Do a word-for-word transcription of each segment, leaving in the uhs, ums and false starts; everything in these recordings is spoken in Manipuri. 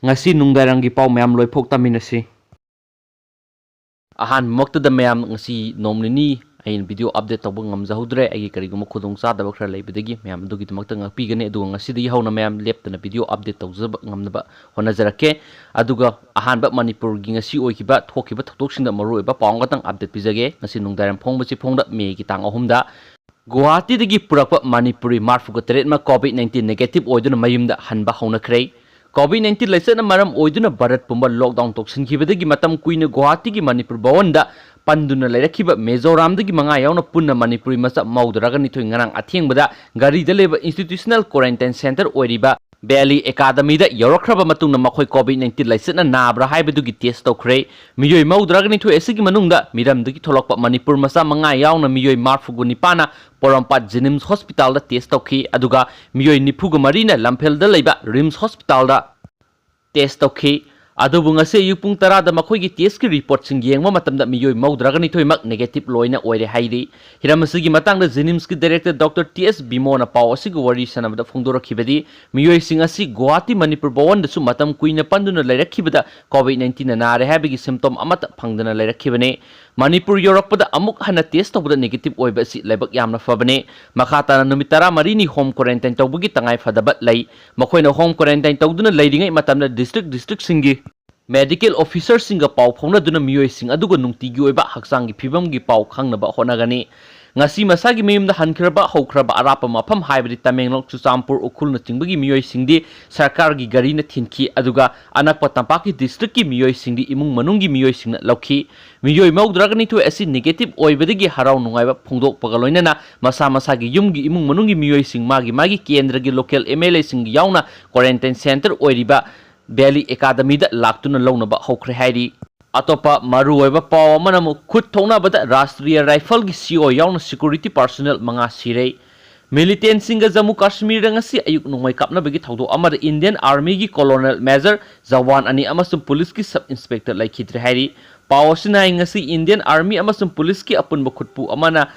ꯉꯁꯤ ꯅꯨꯡꯗꯥꯡꯋꯥꯏꯔꯝꯒꯤ ꯄꯥꯎ ꯃꯌꯥꯝ ꯂꯣꯏꯐꯥꯎ ꯇꯥꯃꯤꯟꯅꯁꯤ꯫ ꯑꯍꯥꯟꯕꯃꯛꯇꯗ ꯃꯌꯥꯝ, ꯉꯁꯤ ꯅꯣꯡ ꯅꯤꯅꯤ ꯑꯩꯅ video update ꯇꯧꯕ ꯉꯝꯖꯍꯧꯗ꯭ꯔꯦ꯫ ꯑꯩꯒꯤ ꯀꯔꯤꯒꯨꯝꯕ ꯈꯨꯗꯣꯡ ꯆꯥꯗꯕ ꯈꯔ ꯂꯩꯕꯗꯒꯤ ꯃꯌꯥꯝ ꯑꯗꯨꯒꯤꯗꯃꯛꯇ ꯉꯥꯛꯄꯤꯒꯅꯤ꯫ ꯑꯗꯨꯒ ꯉꯁꯤꯗꯒꯤ ꯍꯧꯅ ꯃꯌꯥꯝ ꯂꯦꯞꯇꯅ video update ꯇꯧꯖꯕ ꯉꯝꯅꯕ ꯍꯣꯠꯅꯖꯔꯛꯀꯦ꯫ ꯑꯗꯨꯒ ꯑꯍꯥꯟꯕ ꯃꯅꯤꯄꯨꯔꯒꯤ ꯉꯁꯤ ꯑꯣꯏꯈꯤꯕ, ꯊꯣꯛꯈꯤꯕ ꯊꯧꯗꯣꯛꯁꯤꯡꯗ ꯃꯔꯨꯑꯣꯏꯕ ꯄꯥꯎ ꯑꯃꯈꯛꯇꯪ update ꯄꯤꯖꯒꯦ꯫ ꯉꯁꯤ ꯅꯨꯡꯗꯥꯡꯋꯥꯏꯔꯝ ꯐꯣꯡꯕꯁꯤ ꯐꯣꯡꯗ May ꯒꯤ ꯇꯥꯡ ꯑꯍꯨꯝꯗ꯫ ꯒꯨꯋꯥꯍꯥꯇꯤꯗꯒꯤ ꯄꯨꯔꯛꯄ ꯃꯅꯤꯄꯨꯔꯤ ꯃꯔꯤꯐꯨꯒ ꯇꯔꯦꯠꯃꯛ COVID nineteen negative ꯑꯣꯏꯗꯨꯅ ꯃꯌꯨꯝꯗ ꯍꯟꯕ ꯍꯧꯅꯈ꯭ꯔꯦ꯫ COVID nineteen ꯂꯥꯏꯆꯠꯅ ꯃꯔꯝ ꯑꯣꯏꯗꯨꯅ ꯚꯥꯔꯠ ꯄꯨꯝꯕ lockdown ꯇꯧꯁꯤꯟꯈꯤꯕꯗꯒꯤ ꯃꯇꯝ ꯀꯨꯏꯅ ꯒꯨꯋꯥꯍꯥꯇꯤꯒꯤ ꯃꯅꯤꯄꯨꯔ ꯚꯋꯟꯗ ꯄꯟꯗꯨꯅ ꯂꯩꯔꯛꯈꯤꯕ ꯃꯤꯖꯣꯔꯥꯝꯗꯒꯤ ꯃꯉꯥ ꯌꯥꯎꯅ ꯄꯨꯟꯅ ꯃꯅꯤꯄꯨꯔꯤ ꯃꯆꯥ ꯃꯧꯗ꯭ꯔꯥꯒ ꯅꯤꯊꯣꯏ ꯉꯔꯥꯡ ꯑꯊꯦꯡꯕꯗ ꯒꯥꯔꯤꯗ ꯂꯩꯕ institutional quarantine centre ꯑꯣꯏꯔꯤꯕ Valley Academyꯗ ꯌꯧꯔꯛꯈ꯭ꯔꯕ ꯃꯇꯨꯡꯗ ꯃꯈꯣꯏ COVID nineteen ꯂꯥꯏꯆꯠꯅ ꯅꯥꯕ꯭ꯔꯥ ꯍꯥꯏꯕꯗꯨꯒꯤ test ꯇꯧꯈ꯭ꯔꯦ꯫ ꯃꯤꯑꯣꯏ ꯃꯧꯗ꯭ꯔꯥꯒ ꯅꯤꯊꯣꯏ ꯑꯁꯤꯒꯤ ꯃꯅꯨꯡꯗ ꯃꯤꯔꯝꯗꯒꯤ ꯊꯣꯛꯂꯛꯄ ꯃꯅꯤꯄꯨꯔ ꯃꯆꯥ ꯃꯉꯥ ꯌꯥꯎꯅ ꯃꯤꯑꯣꯏ ꯃꯔꯤꯐꯨꯒ ꯅꯤꯄꯥꯟꯅ ꯄꯣꯔꯣꯝꯄꯥꯠ JNIMS hospitalꯗ test ꯇꯧꯈꯤ, ꯑꯗꯨꯒ ꯃꯤꯑꯣꯏ ꯅꯤꯐꯨꯒ ꯃꯔꯤꯅ ꯂꯝꯐꯦꯜꯗ ꯂꯩꯕ RIMS hospitalꯗ test ꯇꯧꯈꯤ꯫ ꯑꯗꯨꯕꯨ ꯉꯁꯤ ꯑꯌꯨꯛ ꯄꯨꯡ ꯇꯔꯥꯗ ꯃꯈꯣꯏꯒꯤ testꯀꯤ reportꯁꯤꯡ ꯌꯦꯡꯕ ꯃꯇꯝꯗ ꯃꯤꯑꯣꯏ ꯃꯧꯗ꯭ꯔꯥꯒ ꯅꯤꯊꯣꯏꯃꯛ negative ꯂꯣꯏꯅ ꯑꯣꯏꯔꯦ ꯍꯥꯏꯔꯤ꯫ ꯍꯤꯔꯝ ꯑꯁꯤꯒꯤ ꯃꯇꯥꯡꯗ JNIMSꯀꯤ director Doctor T S ꯕꯤꯃꯣꯅ ꯄꯥꯎ ꯑꯁꯤꯒ ꯋꯥꯔꯤ ꯁꯥꯟꯅꯕꯗ ꯐꯣꯡꯗꯣꯔꯛꯈꯤꯕꯗꯤ, ꯃꯤꯑꯣꯏꯁꯤꯡ ꯑꯁꯤ ꯒꯨꯋꯥꯍꯥꯇꯤ ꯃꯅꯤꯄꯨꯔ ꯚꯋꯟꯗꯁꯨ ꯃꯇꯝ ꯀꯨꯏꯅ ꯄꯟꯗꯨꯅ ꯂꯩꯔꯛꯈꯤꯕꯗ COVID nineteenꯅ ꯅꯥꯔꯦ ꯍꯥꯏꯕꯒꯤ symptom ꯑꯃꯠꯇ ꯐꯪꯗꯅ ꯂꯩꯔꯛꯈꯤꯕꯅꯤ꯫ ꯃꯅꯤꯄꯨꯔ ꯌꯧꯔꯛꯄꯗ ꯑꯃꯨꯛ ꯍꯟꯅ test ꯇꯧꯕꯗ negative ꯑꯣꯏꯕ ꯑꯁꯤ ꯂꯥꯏꯕꯛ ꯌꯥꯝꯅ ꯐꯕꯅꯤ꯫ ꯃꯈꯥ ꯇꯥꯅ ꯅꯨꯃꯤꯠ ꯇꯔꯥꯃꯔꯤꯅꯤ home quarantine ꯇꯧꯕꯒꯤ ꯇꯉꯥꯏ ꯐꯗꯕ ꯂꯩ꯫ ꯃꯈꯣꯏꯅ home quarantine ꯇꯧꯗꯨꯅ ꯂꯩꯔꯤꯉꯩ ꯃꯇꯝꯗ district districtꯁꯤꯡꯒꯤ medical officerꯁꯤꯡꯒ ꯄꯥꯎ ꯐꯥꯎꯅꯗꯨꯅ ꯃꯤꯑꯣꯏꯁꯤꯡ ꯑꯗꯨꯒ ꯅꯨꯡꯇꯤꯒꯤ ꯑꯣꯏꯕ ꯍꯛꯆꯥꯡꯒꯤ ꯐꯤꯕꯝꯒꯤ ꯄꯥꯎ ꯈꯪꯅꯕ ꯍꯣꯠꯅꯒꯅꯤ꯫ ꯉꯁꯤ ꯃꯁꯥꯒꯤ ꯃꯌꯨꯝꯗ ꯍꯟꯈ꯭ꯔꯕ ꯍꯧꯈ꯭ꯔꯕ ꯑꯔꯥꯞꯄ ꯃꯐꯝ ꯍꯥꯏꯕꯗꯤ ꯇꯃꯦꯡꯂꯣꯡ, ꯆꯨꯔꯆꯥꯟꯄꯨꯔ, ꯎꯈ꯭ꯔꯨꯜꯅꯆꯤꯡꯕꯒꯤ ꯃꯤꯑꯣꯏꯁꯤꯡꯗꯤ ꯁꯔꯀꯥꯔꯒꯤ ꯒꯥꯔꯤꯅ ꯊꯤꯟꯈꯤ, ꯑꯗꯨꯒ ꯑꯅꯛꯄ ꯇꯝꯄꯥꯛꯀꯤ districtꯀꯤ ꯃꯤꯑꯣꯏꯁꯤꯡꯗꯤ ꯏꯃꯨꯡ ꯃꯅꯨꯡꯒꯤ ꯃꯤꯑꯣꯏꯁꯤꯡꯅ ꯂꯧꯈꯤ꯫ ꯃꯤꯑꯣꯏ ꯃꯧꯗ꯭ꯔꯥꯒ ꯅꯤꯊꯣꯏ ꯑꯁꯤ negative ꯑꯣꯏꯕꯗꯒꯤ ꯍꯔꯥꯎ ꯅꯨꯡꯉꯥꯏꯕ ꯐꯣꯡꯗꯣꯛꯄꯒ ꯂꯣꯏꯅꯅ ꯃꯁꯥ ꯃꯁꯥꯒꯤ ꯌꯨꯝꯒꯤ ꯏꯃꯨꯡ ꯃꯅꯨꯡꯒꯤ ꯃꯤꯑꯣꯏꯁꯤꯡ ꯃꯥꯒꯤ ꯃꯥꯒꯤ ꯀꯦꯟꯗ꯭ꯔꯒꯤ local MLAꯁꯤꯡ ꯌꯥꯎꯅ quarantine centre ꯑꯣꯏꯔꯤꯕ Valley Academyꯗ ꯂꯥꯛꯇꯨꯅ ꯂꯧꯅꯕ ꯍꯧꯈ꯭ꯔꯦ ꯍꯥꯏꯔꯤ꯫ ꯑꯇꯣꯞꯄ ꯃꯔꯨꯑꯣꯏꯕ ꯄꯥꯎ ꯑꯃꯅ ꯑꯃꯨꯛ ꯈꯨꯠ ꯊꯣꯛꯅꯕꯗ ꯔꯥꯁꯇ꯭ꯔꯤꯌꯥ ꯔꯥꯏꯐꯜꯒꯤ CO ꯌꯥꯎꯅ security personnel ꯃꯉꯥ ꯁꯤꯔꯦ꯫ Militantꯁꯤꯡꯒ ꯖꯝꯃꯨ ꯀꯥꯁꯃꯤꯔꯗ ꯉꯁꯤ ꯑꯌꯨꯛ ꯅꯣꯡꯃꯩ ꯀꯥꯞꯅꯕꯒꯤ ꯊꯧꯗꯣꯛ ꯑꯃꯗ Indian Armyꯒꯤ colonel major ꯖꯋꯥꯟ ꯑꯅꯤ ꯑꯃꯁꯨꯡ ꯄꯨꯂꯤꯁꯀꯤ sub inspector ꯂꯩꯈꯤꯗ꯭ꯔꯦ ꯍꯥꯏꯔꯤ꯫ ꯄꯥꯎ ꯑꯁꯤꯅ ꯍꯥꯏ, ꯉꯁꯤ Indian Army ꯑꯃꯁꯨꯡ ꯄꯨꯂꯤꯁꯀꯤ ꯑꯄꯨꯟꯕ ꯈꯨꯠꯄꯨ ꯑꯃꯅ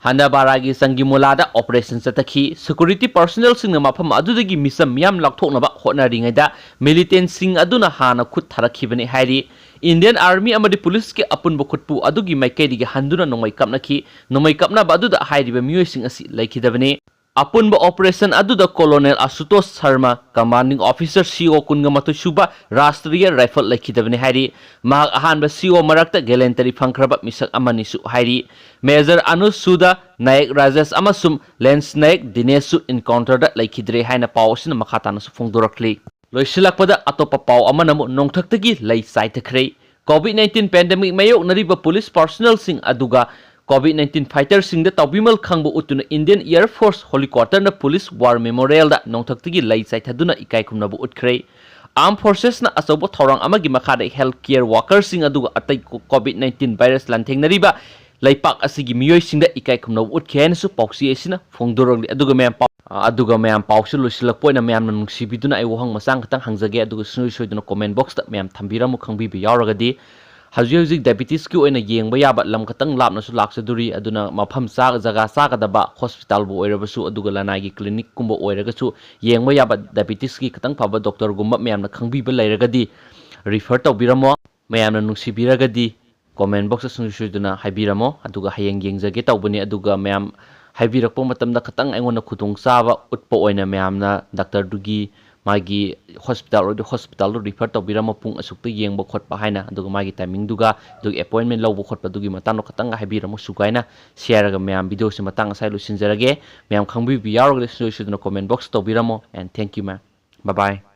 ꯍꯟꯗꯕꯥꯔꯥꯒꯤ ꯆꯪꯒꯤꯃꯨꯂꯥꯗ operation ꯆꯠꯊꯈꯤ꯫ Security personnelꯁꯤꯡꯅ ꯃꯐꯝ ꯑꯗꯨꯗꯒꯤ ꯃꯤꯆꯝ ꯃꯤꯌꯥꯝ ꯂꯧꯊꯣꯛꯅꯕ ꯍꯣꯠꯅꯔꯤꯉꯩꯗ militantꯁꯤꯡ ꯑꯗꯨꯅ ꯍꯥꯟꯅ ꯈꯨꯠ ꯊꯥꯔꯛꯈꯤꯕꯅꯤ ꯍꯥꯏꯔꯤ꯫ Indian Army ꯑꯃꯗꯤ policeꯀꯤ ꯑꯄꯨꯟꯕ ꯈꯨꯠꯄꯨ ꯑꯗꯨꯒꯤ ꯃꯥꯏꯀꯩꯗꯒꯤ ꯍꯟꯗꯨꯅ ꯅꯣꯡꯃꯩ ꯀꯥꯞꯅꯈꯤ꯫ ꯅꯣꯡꯃꯩ ꯀꯥꯞꯅꯕ ꯑꯗꯨꯗ ꯍꯥꯏꯔꯤꯕ ꯃꯤꯑꯣꯏꯁꯤꯡ ꯑꯁꯤ ꯂꯩꯈꯤꯗꯕꯅꯤ꯫ ꯑꯄꯨꯟꯕ operation ꯑꯗꯨꯗ Colonel ꯑꯁꯨꯇꯣꯁ Sharma, commanding officer, C O ꯀꯨꯟꯒ ꯃꯥꯊꯣꯏ ꯁꯨꯕ Rashtriya Rifle ꯂꯩꯈꯤꯗꯕꯅꯤ ꯍꯥꯏꯔꯤ꯫ ꯃꯍꯥꯛ ꯑꯍꯥꯟꯕ C O ꯃꯔꯛꯇ gallantry ꯐꯪꯈ꯭ꯔꯕ ꯃꯤꯁꯛ ꯑꯃꯅꯤꯁꯨ ꯍꯥꯏꯔꯤ꯫ Major ꯑꯅꯨꯁꯨꯗ ꯅꯥꯌꯛ ꯔꯥꯖꯦꯁ ꯑꯃꯁꯨꯡ Lance ꯅꯥꯌꯛ ꯗꯤꯅꯦꯁꯁꯨ encounterꯗ ꯂꯩꯈꯤꯗ꯭ꯔꯦ ꯍꯥꯏꯅ ꯄꯥꯎ ꯑꯁꯤꯅ ꯃꯈꯥ ꯇꯥꯅꯁꯨ ꯐꯣꯡꯗꯣꯔꯛꯂꯤ꯫ ꯂꯣꯏꯁꯤꯜꯂꯛꯄꯗ ꯑꯇꯣꯞꯄ ꯄꯥꯎ ꯑꯃꯅ ꯑꯃꯨꯛ ꯅꯣꯡꯊꯛꯇꯒꯤ ꯂꯩ ꯆꯥꯏꯊꯈ꯭ꯔꯦ꯫ COVID nineteen pandemic ꯃꯥꯌꯣꯛꯅꯔꯤꯕ police personnelꯁꯤꯡ ꯑꯗꯨꯒ COVID nineteen fighterꯁꯤꯡꯗ ꯇꯧꯕꯤꯃꯜ ꯈꯪꯕ ꯎꯠꯇꯨꯅ Indian Air Force helicopterꯅ police war memorialꯗ ꯅꯣꯡꯊꯛꯇꯒꯤ ꯂꯩ ꯆꯥꯏꯊꯗꯨꯅ ꯏꯀꯥꯏ ꯈꯨꯝꯅꯕ ꯎꯠꯈ꯭ꯔꯦ꯫ Armed Forcesꯅ ꯑꯆꯧꯕ ꯊꯧꯔꯥꯡ ꯑꯃꯒꯤ ꯃꯈꯥꯗ health care workerꯁꯤꯡ ꯑꯗꯨꯒ ꯑꯇꯩ COVID nineteen virus ꯂꯥꯟꯊꯦꯡꯅꯔꯤꯕ ꯂꯩꯄꯥꯛ ꯑꯁꯤꯒꯤ ꯃꯤꯑꯣꯏꯁꯤꯡꯗ ꯏꯀꯥꯏ ꯈꯨꯝꯅꯕ ꯎꯠꯈꯤ ꯍꯥꯏꯅꯁꯨ ꯄꯥꯎꯆꯦ ꯑꯁꯤꯅ ꯐꯣꯡꯗꯣꯔꯛꯂꯤ꯫ ꯑꯗꯨꯒ ꯃꯌꯥꯝ ꯄꯥꯎ-, ꯑꯗꯨꯒ ꯃꯌꯥꯝ ꯄꯥꯎꯁꯤ ꯂꯣꯏꯁꯤꯜꯂꯛꯄ ꯑꯣꯏꯅ ꯃꯌꯥꯝꯅ ꯅꯨꯡꯁꯤꯕꯤꯗꯨꯅ ꯑꯩ ꯋꯥꯍꯪ ꯃꯆꯥ ꯈꯛꯇꯪ ꯍꯪꯖꯒꯦ, ꯑꯗꯨꯒ ꯁꯨꯡꯁꯣꯏ ꯁꯣꯏꯗꯅ comment boxꯇ ꯃꯌꯥꯝ ꯊꯝꯕꯤꯔꯝꯃꯨ ꯈꯪꯕꯤꯕ ꯌꯥꯎꯔꯒꯗꯤ꯫ ꯍꯧꯖꯤꯛ ꯍꯧꯖꯤꯛ diabetesꯀꯤ ꯑꯣꯏꯅ ꯌꯦꯡꯕ ꯌꯥꯕ ꯂꯝ ꯈꯛꯇꯪ ꯂꯥꯞꯅꯁꯨ ꯂꯥꯛꯆꯗꯣꯔꯤ, ꯑꯗꯨꯅ ꯃꯐꯝ ꯆꯥ-, ꯖꯒꯥ ꯆꯥꯒꯗꯕ hospitalꯕꯨ ꯑꯣꯏꯔꯕꯁꯨ, ꯑꯗꯨꯒ ꯂꯅꯥꯏꯒꯤ clinicꯀꯨꯝꯕ ꯑꯣꯏꯔꯒꯁꯨ ꯌꯦꯡꯕ ꯌꯥꯕ diabetesꯀꯤ ꯈꯤꯇꯪ ꯐꯕ doctorꯒꯨꯝꯕ ꯃꯌꯥꯝꯅ ꯈꯪꯕꯤꯕ ꯂꯩꯔꯒꯗꯤ refer ꯇꯧꯕꯤꯔꯝꯃꯣ꯫ ꯃꯌꯥꯝꯅ ꯅꯨꯡꯁꯤꯕꯤꯔꯒꯗꯤ comment boxꯇ ꯁꯨꯡꯁꯣꯏ ꯁꯣꯏꯗꯅ ꯍꯥꯏꯕꯤꯔꯝꯃꯣ, ꯑꯗꯨꯒ ꯍꯌꯦꯡ ꯌꯦꯡꯖꯒꯦ ꯇꯧꯕꯅꯤ꯫ ꯑꯗꯨꯒ ꯃꯌꯥꯝ ꯍꯥꯏꯕꯤꯔꯛꯄ ꯃꯇꯝꯗ ꯈꯤꯇꯪ ꯑꯩꯉꯣꯟꯗ ꯈꯨꯗꯣꯡꯆꯥꯕ ꯎꯠꯄ ꯑꯣꯏꯅ ꯃꯌꯥꯝꯅ doctorꯗꯨꯒꯤ ꯃꯥꯒꯤ hospital ꯑꯣꯏꯔꯗꯤ hospitalꯗꯨ refer ꯇꯧꯕꯤꯔꯝꯃꯣ, ꯄꯨꯡ ꯑꯁꯨꯛꯇ ꯌꯦꯡꯕ ꯈꯣꯠꯄ ꯍꯥꯏꯅ, ꯑꯗꯨꯒ ꯃꯥꯒꯤ timingꯗꯨꯒ, ꯑꯗꯨꯒ appointment ꯂꯧꯕ ꯈꯣꯠꯄꯗꯨꯒꯤ ꯃꯇꯥꯡꯗꯣ ꯈꯤꯇꯪꯒ ꯍꯥꯏꯕꯤꯔꯝꯃꯣ꯫ ꯁꯨꯒꯥꯏꯅ share ꯃꯌꯥꯝ videoꯁꯤ ꯃꯇꯥꯡ ꯑꯁꯥꯏ ꯂꯣꯏꯁꯤꯟꯖꯔꯒꯦ꯫ ꯃꯌꯥꯝ ꯈꯪꯕꯤꯕ ꯌꯥꯎꯔꯒꯗꯤ ꯁꯨꯡꯁꯣꯏ ꯁꯣꯏꯗꯅ comment boxꯇ ꯇꯧꯕꯤꯔꯝꯃꯣ꯫ And thank you, ma'am. Bye bye.